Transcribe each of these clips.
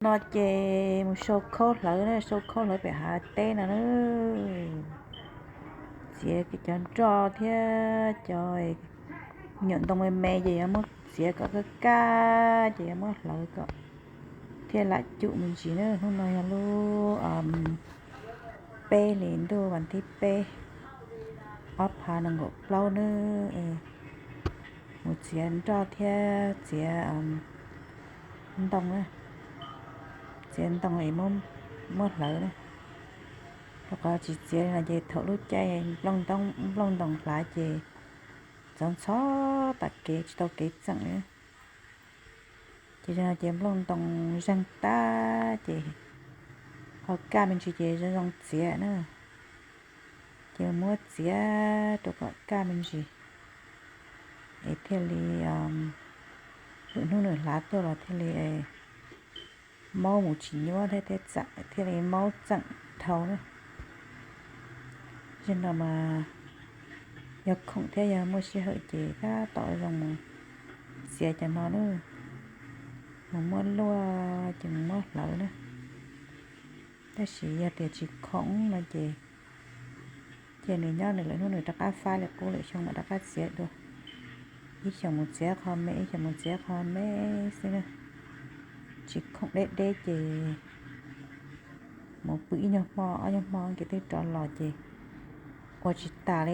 No ces mus sau khaub hlawv na, sau khaub hlawv pem hav teb no na. Txiav cov nroj thiab cov nyuam ntoo me me ces yuav muab txiav kom kaj kaj ces yuav muab hlawv kom thiaj lam cum me ntsis na. Hnub no yog lub peb hlis ntuj vas thib peb, ob phav nees nkaum plaub na. Mus txiav nroj thiab txiav ntoo na, txiav ntoo es muab hlawv na. Rau qhov tsis txiav li no ces thaum lub caij nplooj ntoo hlav ces txov ntxhov tas kev tsis tau kev txeem li. Ces zaum no ces nplooj ntoo zeeg tag ces ho kaj me ntsis ces zoo zoo txiav na. Ces muab txiav rau kom kaj me ntsis es thiaj li lwm hnub nws hlav tuaj los thiaj li maub mus tsis nyuab thiab thiaj txeem, thiaj li maub txeem dhau na. Zaum no mas yog khoom thiab yog muaj sij hawm ces tab tom zoo mus txiav cov no na, mus muab luaj ces mus muab hlawv na. Tab sis yog tias tsis khoom no ces ces nws nyob nws lawm hnub nws rov qab faib li qub lwm xyoo mam rov qab txiav dua. Ib xyoos mus txiav qho me, ib xyoos mus txiav qho me xwb na. Tsis khoom deb deb ces mus pw ib nyuag hmo ob nyuag hmo ces twb rov los ces ua tsis tas li.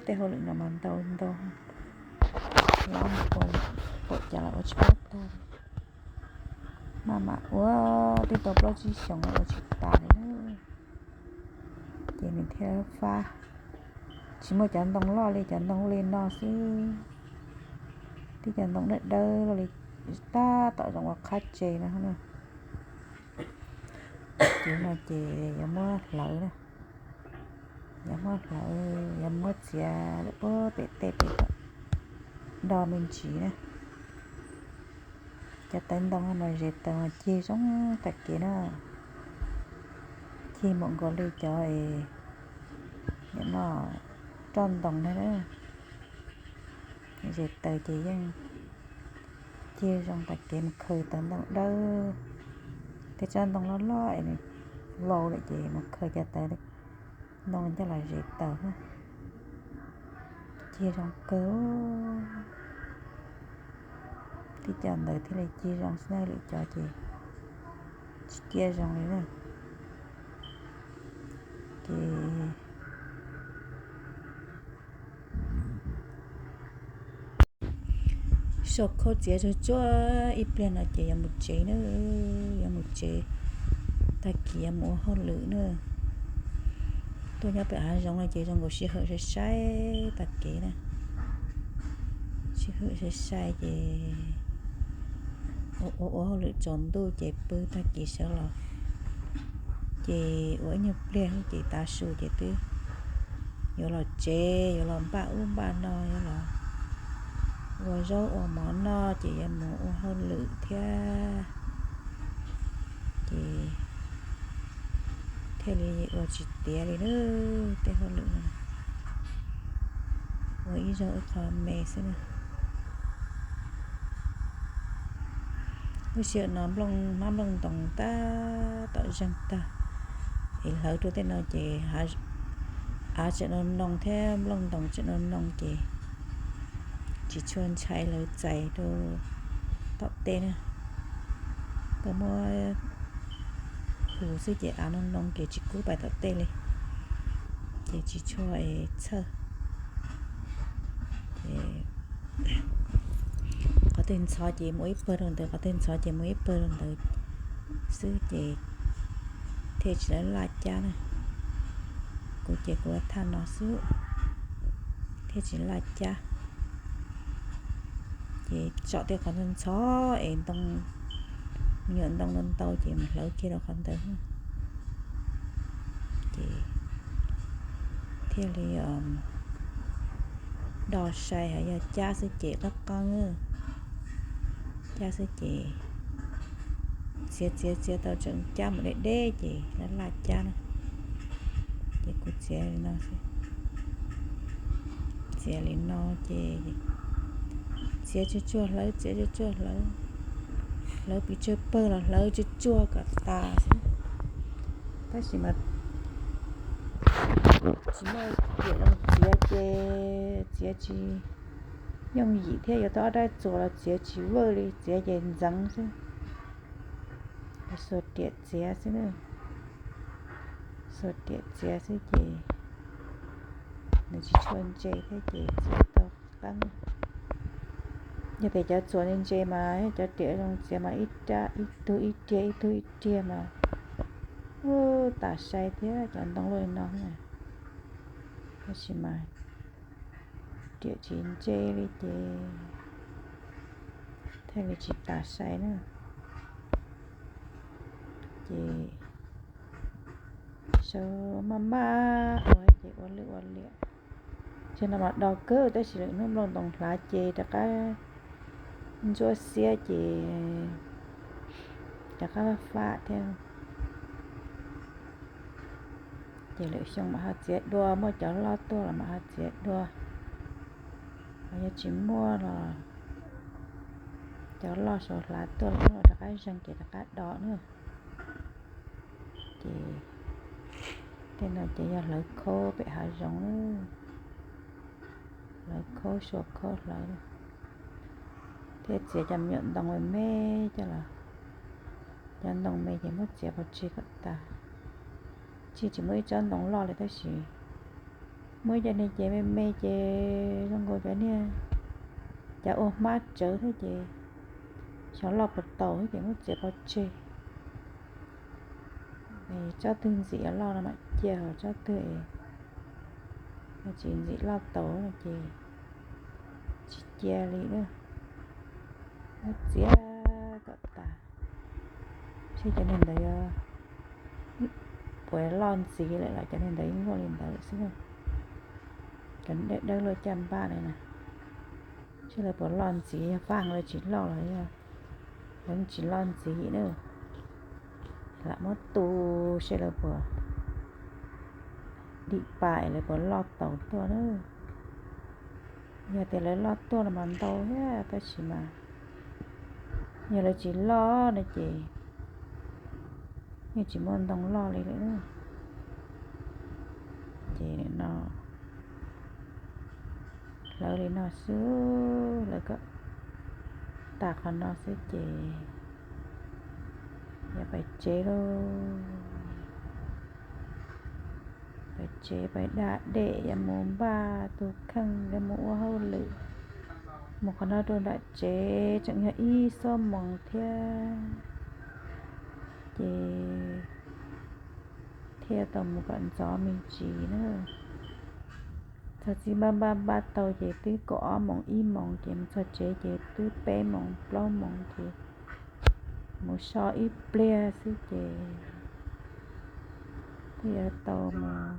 Tej hauj lwm no mas ntau ntau, lab pom cas los ua tsis paub tag. Maj mam ua twb tau plaub tsib xyoos los ua tsis tas li na. Ces nws thiaj fab. Tsis muaj cov ntoo loj li, cov ntoo li no xwb, tib cov ntoo dawb dawb loj li tab tom zoo ua qhab tse no na. Ces no ces yuav muab hlawv na, yuav muab hlawv, yuav muab txiav lawm puag pem tej pem kom do me ntsis na. Cov tawv ntoo mas zes taws mas cig zoo tag kev na, cig npaum nkaus li cov no roj ntoo na. Zes taws ces yeej cig zoo tag kev, mus khaws tawv ntoo dawb, tej tsob ntoo loj loj es nws vau lawm ces mus khaws cov tawv ntoo coj los zes taws na. Cig zoo kawg. Tib co ntawd thiaj li cig zoo xwb na, lwm cov ces tsis ciaj zoo li na. Ces sau khaub txiav tsuag tsuag ib pliag no ces yuav mus tsev na, yuav mus tsev, tag kis yuav mus ua hauj lwm na. Tuaj nyob pem hav zoov no ces zoo nkaus sij hawm sai sai tag kev na, sij hawm sai sai ces ua ua hauj lwm tsaus ntuj ces pw, tag kis sawv los ces ua ib nyuag pliag ces tav su ces twb yuav los tsev, yuav los npaj ub npaj no, yuav los ua zaub ua mov noj ces yuav mus ua hauj lwm thiab. Ces thiaj li ua tsis tiav li na, tej hauj lwm no ua ib zaug ib qho me xwb na. Lub sij hawm no nplooj hmab nplooj ntoos tab tom zeeg tag, es hlawv rau tej no ces av tseem noo noo thiab nplooj ntoos tseem noo noo ces tsis tshua ntshai lawv txais rau tom tej na. Koj muab hu xwb ces av noo noo ces tsis kub pais tom tej li, ces tsis tshua txhawj. Qhov twg ntxhov ces mus ib pawg rau ntawd, qhov twg ntxhov ces mus ib pawg rau ntawd xwb ces thiaj tsis laj laj cab na. Kuv ces kuv ua thaj no xwb thiaj tsis laj cab. Ces tsom tej qhov ntxhov ntxhov es ntoo, me nyuam ntoo ntau ntau ces mus hlawv kiag rau qhov ntawd. Ces thiaj li do sai, hos yog cab xwb ces qab qeeb, cab xwb ces txiav txiav txiav tau tseem cab mus deb deb ces laj laj cab na. Ces kuv txiav li no xwb, txiav li no ces txiav tsuag tsuag hlawv, txiav tsuag tsuag hlawv. Hlawv pes tsawg pawg los hlawv tsuag tsuag kom tas xwb. Tab sis mas tsis muaj riam zoo txiav ces txiav tsis yooj yim thiab, yuav tau ob daim txuas los txiav tsis vwj li, txiav ces ntxeev xwb. Xuas riam txiav xwb na, xuas riam txiav xwb ces nws tsis tshua ntse thiab ces txiav tau qeeb. Yog tias cov txuas ntse ntse mas cov riam zoo txiav mas ib tug ib riag ib tug ib riag mas ub tas sai thiab cov ntoo luaj li no. Tab sis mas riam tsis ntse li ces thiaj li tsis tas sai na. Ces sau maj maj ua ces ua lwj ua liam. Tsev no mas do kawg tab sis lwm hnub nplooj ntoos hlav ces rov qab ntsuab xiab ces rov qab faj thiab. Ces lwm xyoo mam ho txiav dua, muaj cov loj tuaj los mam ho txiav dua. Ho yog tsis muaj los cov loj sau hlav tuaj los rov qab zeeg ces rov qab do na. Ces tej no ces yog hlawv khaub pem hav zoov, hlawv khaub, sua khaub hlawv. Thiab txiav cov me nyuam ntoo me me coj los, cov ntoo me ces muab txiav pov tseg kom tas. Tsis, tsis muaj ib tsob ntoo loj li tab sis muaj ib co niag ces me me ces zoo nkaus cov niag, cov ua hmab tsawv thiab ces xyov loj puas tau thiab ces muab txiav pov tseg. Tsob twg ntxim loj no mam cia, tsob twg tsis ntxim loj tau no ces tsis cia li na. Muab txiav kom tas, seb cov niag ntawd puas loj ntxiv lawm los cov niag ntawd yeej muaj li ntawd xwb na. Cov dawb dawb luaj caj npab li na, seb lawv puas loj ntxiv, yog faj lawv tsis loj los yog lawv tsis loj ntxiv na. Lam muab tu seb lawv puas dim pa es lawv puas loj tau tuaj na. Yog tias lawv loj tuaj los mas ntau thiab tab sis mas yog lawv tsis loj no ces yeej tsis muaj ntoo loj li lawm. Ces no hlawv li no xwb, hlawv kom tas qhov no xwb ces yog pais tsev lauj. Pais tsev pais da dej, yuav mus npaj tus kheej, yuav mus ua hauj lwm. Mus qhov no rau nram tsev tseem yog ib xuab moos thiab, ces thiaj tau mus kom ntxov me ntsis na. Txog txij npaj npaj npaj tau ces twb kaum ob moos ib moos, ces mus txog tsev ces twb peb moos plaub moos, ces mus so ib pliag xwb ces twb yuav tau mus,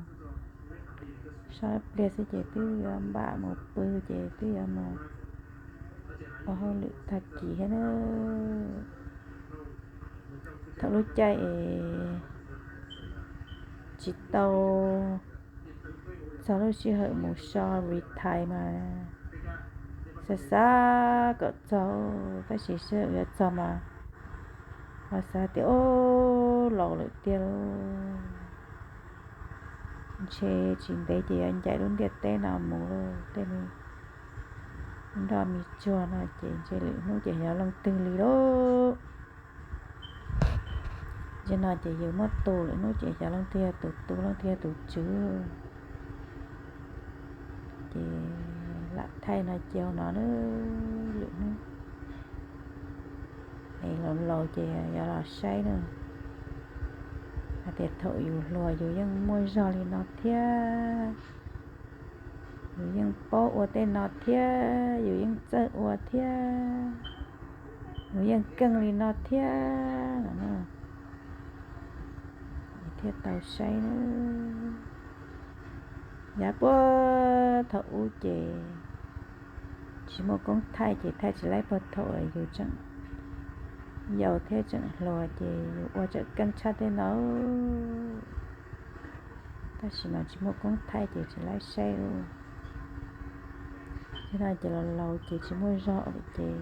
so ib pliag xwb ces twb yuav npaj mus pw, ces twb yuav mus ua hauj lwm tag kis thiab na. Thaum lub caij es tsis tau txog lub sij hawm mus so retire mas xav xav kom txog, tab sis sij hawm yuav txog mas ho xav tias ub, laus lawm tiag lauj, ntshe tsis ntev ces yuav ncaim lub ntiaj teb no mus lauj. Tej me nroj me tsuag no ces ntshe lwm hnub ces xyov leej twg li lauj. Tsev no ces yus muab tu, lwm hnub ces xyov leej twg yog tus tu, leej twg yog tus tswv. Ces lam thaij no cia no na, lwm hnub es laus laus ces yuav los saib na. Hais tias thaum yus hluas yus yeej muaj zog li no thiab, yus yeej paub ua tej no thiab, yus yeej txawj ua thiab, yus yeej keej li no thiab no, thiaj tau saib na. Yav puag thaum ub ces tsis muaj koob thaij ces thaij tsis laib puag thaum yus tseem yau thiab tseem hluas ces yus ua tseem keej tshaj tej no. Tab sis mas tsis muaj koob thaij ces tsis laib saib li. Thiab no ces laus laus ces tsis muaj zog lawm ces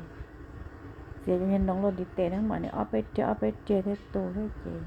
txiv Ces cov niag noov luaj ntiv tes ne mas nws ob peb riag ob peb riag thiab tu thiab ces